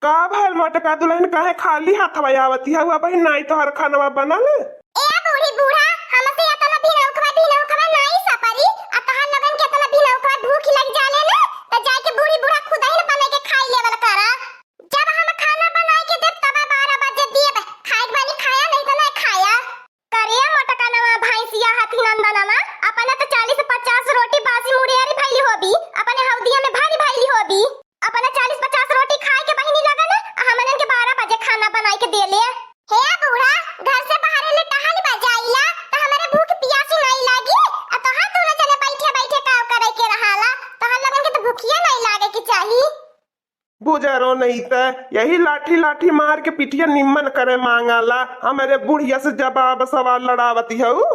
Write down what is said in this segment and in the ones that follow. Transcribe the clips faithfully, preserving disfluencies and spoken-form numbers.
का भइल मोटका दुलहिन, काहे खाली हाथवा आवति हउ? अबहिं नाहीं तोहर खानवा बनल? ए बूढ़ी बूढ़ा, हमसे एतना भिनौखवा भिनौखवा नाहीं सपरी, आ तोहर लोगन के एतना भिनौखवा भूख लग जाले न, त जाइके बूढ़ी बूढ़ा खुदहिन बनाइके खाइ लेवल करा। जब हम खाना बनाइके देब तब बारह बजे देब, खाइक बानी खाया, नाहीं त नाहीं खाया। करे मोटकनवा भैंसिया हथी नंदनवा, अपने त चालीस पचास रोटी बासी मुड़ियारी भइली होबी, अपने हौदिया में भारी भइली होबी। अपने चालीस पचास रोटी खाइके बहिनी लगन, आ हमनन के बारह बजे खाना बनाइके देले। हे बूढ़ा, घर से बाहरे ले टहल बजाइला, त हमरे भूख पियासी नाहीं लागी, आ तोहार दूनो जने बइठे बइठे काव करइके रहाला, तोहर लोगन के त भूखिया नाहीं लागेके चाही। बुजरो नहीं त यही लाठी लाठी मार के पिठिया निम्मन करे मांगाला। हमरे बुढ़िया से जवाब सवाल लड़ावती हऊ।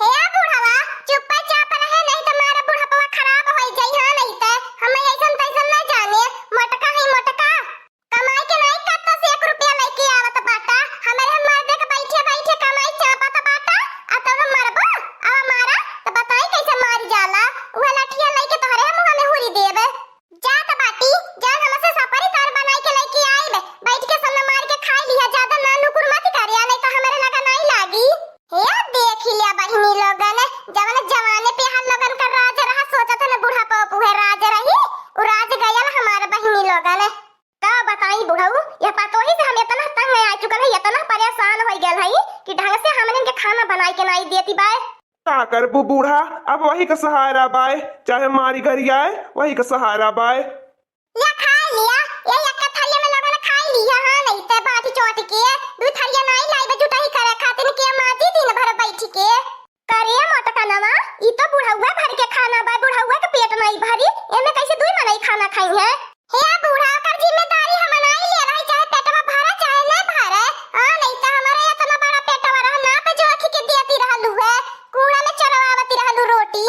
हे बुढ़वा, चुप्पा चाप रहे, नहीं त मारे बुढ़पवा खराब होई जाई। हाँ, नहीं त हम ऐसन तैसन ना जाने, मोटका है मोटका। कमाई के नहीं कत्तो से एक रुपया लेके आवत बाटा, हमरे मर्दे के बैठे बैठे कमाई चापत बाटा, आ तब मरबो, अब मारा, त बताई कैसे मारी जाला। उहे लठिया लेके तोहरे मुँह में हुरी देबे। जात बाटी, जौन हमसे सपरी तौर बनाई के लइके आइब, बैठ के सब मार के खाई लिहा, ज्यादा ना नुकुर मत करिया, नहीं तो हमरे लगा नाहीं लागी। हे देख लिया बहिनी लोगन, जवन जवाने पे हर लोगन का राज रहा, सोचत है न बुढ़ापा पे उहे राज रही, उ राज गयल हमार बहिनी लोगन। का बताई बुढ़ऊ, यह पतोही से हम इतना तंग आ चुकल है, इतना परेशान हो गयल है कि ढंग से हमनन के खाना बनाई के नाहीं देती बाय। का करबू बूढ़ा, अब वही का सहारा बाय, चाहे मारी गरियाए, वही का सहारा बाय। ले खाई लिया, ये एक थरिया में लोगन खाई लिया, हाँ, नहीं ते बाटी चोट के, दू थरिया नाहीं लाइबे जुटाई करे खातिर के माजी दिन भर बैठ के। करे मोटकनवा, ई तो बुढ़उए भर के खाना बा, बुढ़उए के पेट नाहीं भरी, एमे कैसे दुई मनई खाना खाई है? हे बूढ़ा, ओकर जिम्मेदारी हम नाहीं ले रही, चाहे पेटवा भरे चाहे न भरे। हाँ, नहीं तो हमारे इतना बड़ा पेटवा रहा, ना पे जोखी के देती रहलू है, कूड़ा में चरवावती रहलू रोटी,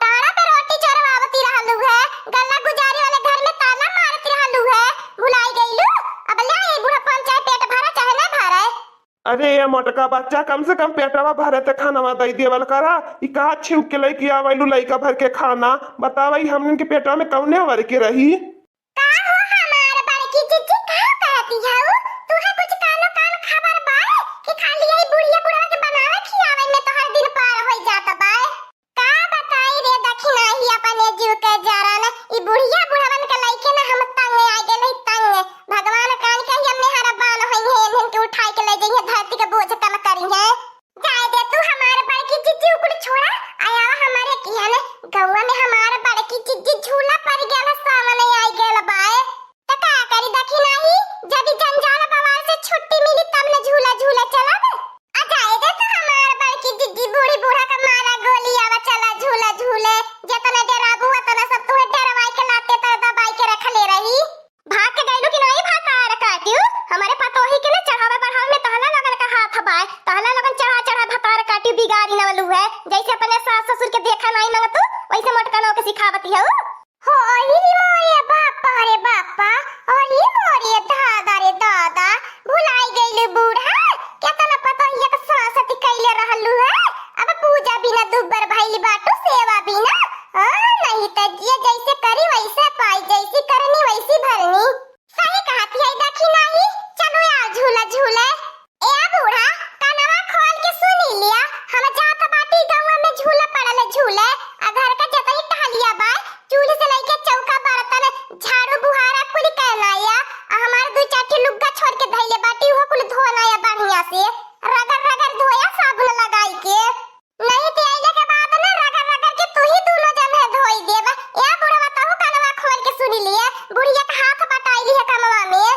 तारा पे रोटी चरवावती रहलू है, गल्ला गुजारी वाले घर में ताला मारती रहलू है, भुलाई गईलू? अब ले आई बुढ़ापन, चाहे पेट भरे चाहे न भरे। अरे ये मोटका बच्चा, कम से कम पेटवा भरे ते खानवा दई देवल करा। ई कहा छिउक के लइके आवैलू लइका भर के खाना? बतावा, ई हमनन के पेटवा में कौने भर के रही? का हो हमार बड़की जिज्जी, का कहती हऊ? तुहे कुछ कानो कान खबर बा कि खाली यही बुढ़िया बुढ़वा के बनावे खियावे में तोहर दिन पार होई जात बा? का बताई रे दखिनाही अपने जीव के जरन, ई बुढ़िया बुढ़वन के लइके ना हम तंग आ गेल हई, तंग। भगवान कान के ही हमने हरा बान होई है, इन्हन के उठाई के ले जइहे, धरती के बोझ कम करी है। जाए दे तू हमार बड़की जिज्जी, उ कुल छोड़ा, आया हमारे किहन गौवा में हमार बड़की जिज्जी झूला पड़ गेल, सावन आई गेल बाय। त का करी दखिनाही, जब ई जंजाल बवाल से छुट्टी मिली तब न झूला झूला चलब। आ जाए दे तू हमार बड़की जिज्जी, बूढ़ी बूढ़ा का मारा गोली, आवा चला झूला झूले, जतना डराबू ओतना सब तुहे डरवाई के लाते पर दबाई के रखले रही। भाग के गइलू कि नाहीं भतार काटियो? हमरे पतोही के न चढ़ावे बढ़ावे में तहला लगन का हाथ बाय, तहला लगन चढ़ा चढ़ा भतार काटियो बिगाड़ी नवलू है, जैसे अपने सास ससुर के देखा नाहीं मंगतू वैसे मोटकनवा के सिखावती हऊ। होई रे मोरे बापा रे बापा, अरे मोरे दादा रे दादा, भुलाई गइलू बूढ़ा, केतना पतोहिया के सासत कइले रहलू है। अब पूजा बिना दुब्बर भइल बाटू, सेवा बिना। हाँ, नहीं त जे जैसे करी वैसे पाई, जैसी करनी वैसी भरनी। सही कहती है दखिनाही, चलो यार झूला झूले। ए बूढ़ा, कनवा खोल के सुनी लिया, हम जात बाटी गौवा में झूला पड़ल झूले, आ घर का जतई टहलिया बा, चूल्हे से लइके चौका बर्तन, झाड़ू बुहारा कुल कहनाया, आ हमार दू चार ठे लुग्गा छोड़ के धइले बाटी, उहो कुल धोनाया बढ़िया से, रगड़ रगड़ धोया साबुन लगाई के। नहीं ते अइले के बाद ना रगड़ रगड़ के तू ही दूनो जने धोई देबा। ए बुढ़वा, तहू कनवा खोल के सुनी लिया, बुढ़िया का हाथ बटाई लिया कमवा में।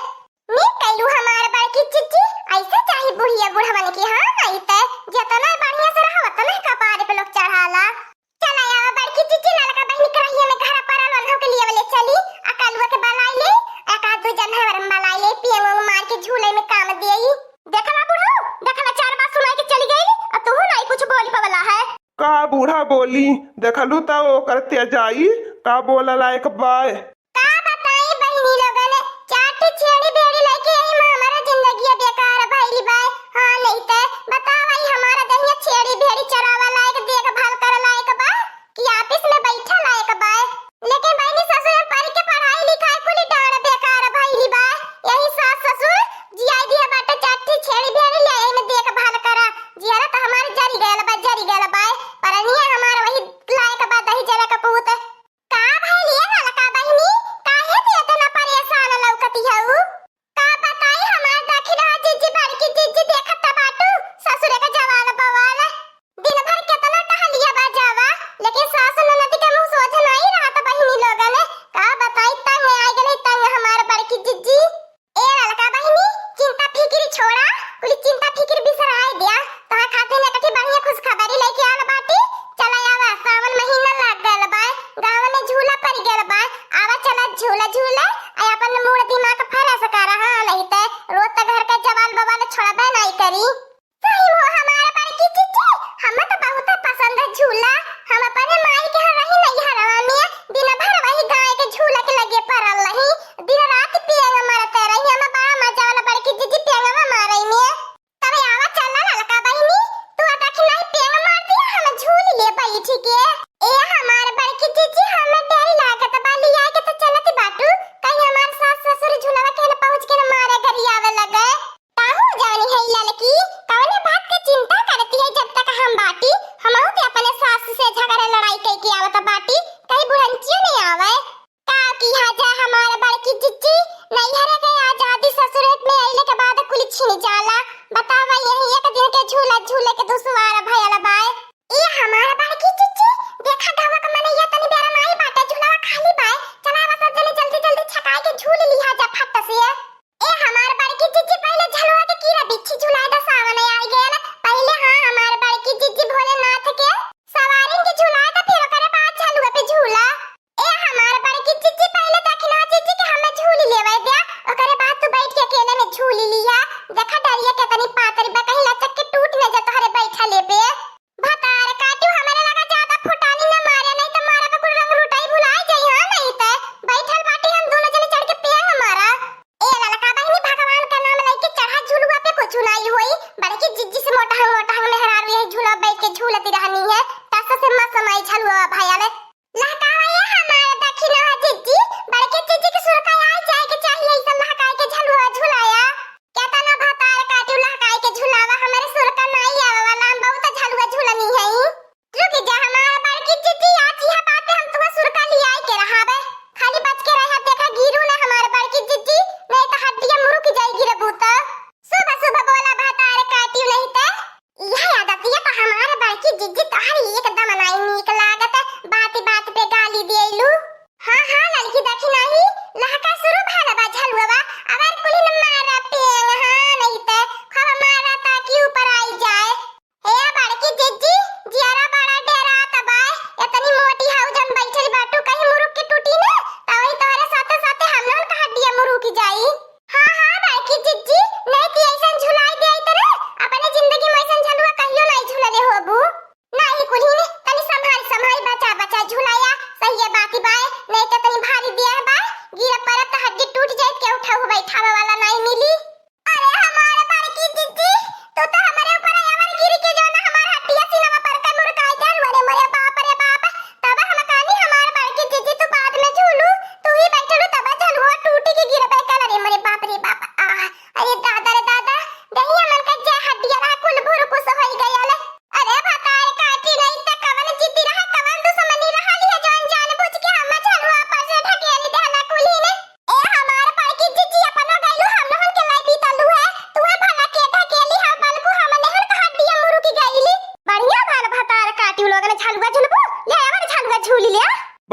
नीक कइलू हमार बड़की जिज्जी, ऐसे चाही बुढ़िया बुढ़वन के, हाँ, नहीं ते जतना बढ़िया से रहो, उतना ही कपारे पे लोग चढ़ाला। चला आवा बड़की जिज्जी, ललका बहिनी करहिया में घरा परल ओल्हो के लिए वाले चली, आ कलुआ के बलाई ले, एक आध दू जन हमारे बलाई ले, पियंग उंग मार के झूले में काम देई। देखला बुढ़ऊ, देखला चार बात सुनाई के चली गई, आ तू नहीं कुछ बोल पवला है। का बूढ़ा बोली, देखलू त ओकर तेजाई, का बोला लायक बाय। का बताई बहिनी लोगन, चार ठे छेड़ी भेड़ी लइके यही में हमारा जिंदगिया बेकार भइल बा। हाँ, नहीं त बतावा, ई हमारा दहिया छेड़ी भेड़ी चरावा लायक, देखभाल करे लायक बा कि ऑफिस में बैठे लायक बा? लेकिन बहिनी ससुर पढ़ के पढ़ाई लिखाई कुल डांड बेकार भइल बा। यही केतनी पातरी बा, कहीं लचक के टूट न जा तोहरे बैठले पे। भतार काटियो, हमरे लगा ज्यादा फुटानी न मारे, नहीं त मारे पे कुल रंग रुटाई भुलाई जाई। हाँ, नहीं त बैठल बाटी हम दोनों जने चढ़ के पेंग मारा। ए ललका बहिनी, भगवान का नाम लइके चढ़ा झुलुआ पे कुछ नाई होई। बड़की जिज्जी से मोटहंग मोटहंग मेहरारू यही झुलुआ बैठ के झूलती रहनी है, टस से मस माई झलुआ भयल। लहकावा ये हमार दखिनवा जिज्जी, बड़की जिज्जी के सुरका आइ जाए के चाहिए, ऐसा लहकाए के झलुआ झुलाया। केतना भतार काटियो लहकाए के झुलावा, हमरे सुरका नाई आवे वाला, हम बहुत झलुआ झुलनी है। रुक जा हमार बड़की जिज्जी, आज यह बात पे हम तुहा सुरका लियाई के रहाबे। खाली बच के रहा, देखा गिरू ना हमार बड़की जिज्जी, नहीं त हड्डियां मुरुक जाई गिरबू त। सुबह सुबह बोला भतार काटियो नहीं त। यह आदतिया तो हमार बड़की जिज्जी तोहरी एकदम नाई नीक लागत, बात बात पे गाली देलू। हाँ हाँ ललकी दखिनही, लहका शुरू भल बा झलुआ, अबर कुली न मारा पेंग, हाँ नहीं त खूब मारा ताकि ऊपर आई जाए। ए बड़की जिज्जी, जियरा बड़ा डेरात बा। एतनी मोटी हऊ जन बैठल बाटू, कहीं मुरुक के टूटी न, त वही तोहरे साथे साथे हम लोगन का हड्डियां मुरुक जाई। हाँ हाँ बड़की जिज्जी, नहीं कि ऐसन झुलाई दे आई तरे, अपने जिंदगी में ऐसन झलुआ कहियो नहीं झुलले होबू। नहीं कुल्ही ने, तनी संभाल संभाल बचा बचा झुलाया, सही है बाकी बाय, नहीं त तनी भारी दिया है बाय, गिर परत त हड्डी टूट जाए, के उठाऊ बैठावे वाला नहीं मिली। अरे हमार बड़की जिज्जी, तू तो हमरे ऊपर आवर गिर के जो ना हमार हड्डिया सीनवा पर के मुरकाई देलू। अरे मोरे बाप रे बाप, तब हम कहनी हमार बड़की जिज्जी तू बाद में झूलू, तू ही बैठलू तब झलुआ टूटी के गिरबे कल। अरे मोरे बाप रे बाप, आह, अरे दादा रे दादा, दहिया मन का जे हड्डिया रहा कुल भुरकुस होई गयल। अरे भतार काटी नहीं त कवन जिद्दी रहा, कवन दुश्मनी रहा, लिहे जौन जान बुझ के हम झलुआ पर से ढकेल देहला कुल्ही ने। ए हमार बड़की जिज्जी अपनो गइलू, हम लोगन के लाई बीतलू है। तुहे भला के ढकेली है, बलकू हम नेहन का हड्डिया मुरुकी गइली। बढ़िया भल भतार काटी लोगन झलुआ झुलबू, ले आवन झलुआ झूली ले।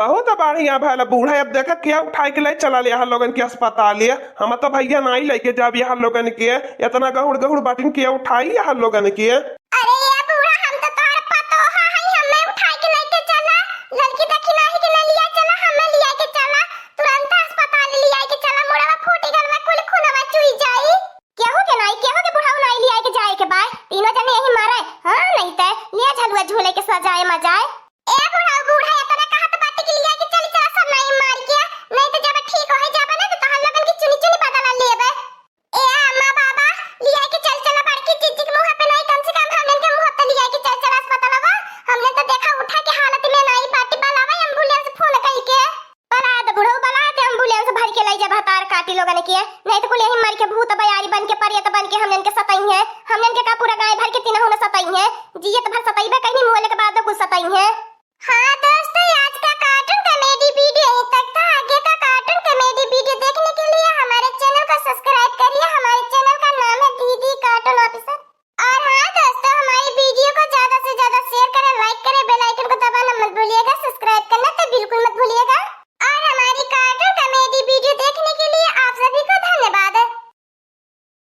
बहुत बढ़िया भल बूढ़ा, अब देखा के उठाई के ले चला ले यहाँ लोगन के अस्पताल। ये हम तो भैया नाई लेके जाब यहाँ लोगन के, इतना गहुड़ गहुड़ बाटिन के उठाई यहाँ लोगन के। अरे ये बूढ़ा, हम तो तोहर पतोह हई, हमें उठाई के लेके चला, ललकी दखिनही के न लिया चला, हमें लिया के चला, तुरंत अस्पताल लिया के चला, मुड़वा फूटी गल में कुल खूनवा चुई जाई। केहू के नाई, केहू के बुढ़ऊ नाई लिया के जाए के बाय, तीनों जने यही मरे। हाँ, नहीं ते ले झलुआ झूले के सजाए मजाए। ए बुढ़ऊ, बूढ़ा इतना कहत बाटे कि लिया के चली चला सब नाई मार के, नहीं तो जब ठीक हो जाबे ना तो तोहर लोगन की चुनी चुनी बदला लेबे। ए अम्मा बाबा, लिया के चल चला बड़की जिज्जी के मुँह पे नाई, कम से कम हमन के मुँह पे लिया के चल चला अस्पतालवा। हमने तो देखा उठा के हालत में नाई बाटी, बलावा एम्बुलेंस फोन कई के। बला दे बुढ़ऊ, बला दे एम्बुलेंस भर के ले जा भतार काटी लोगन के, नहीं तो कुल यही मर के भूत बयारी बन के, प्रेत बन के हमन के सतई है। हमन के का पूरा गाय भर के तीनहु में सतई है, जियत भर सतईबे कहीं, मुअले के बाद कुल सतई है। हाँ तो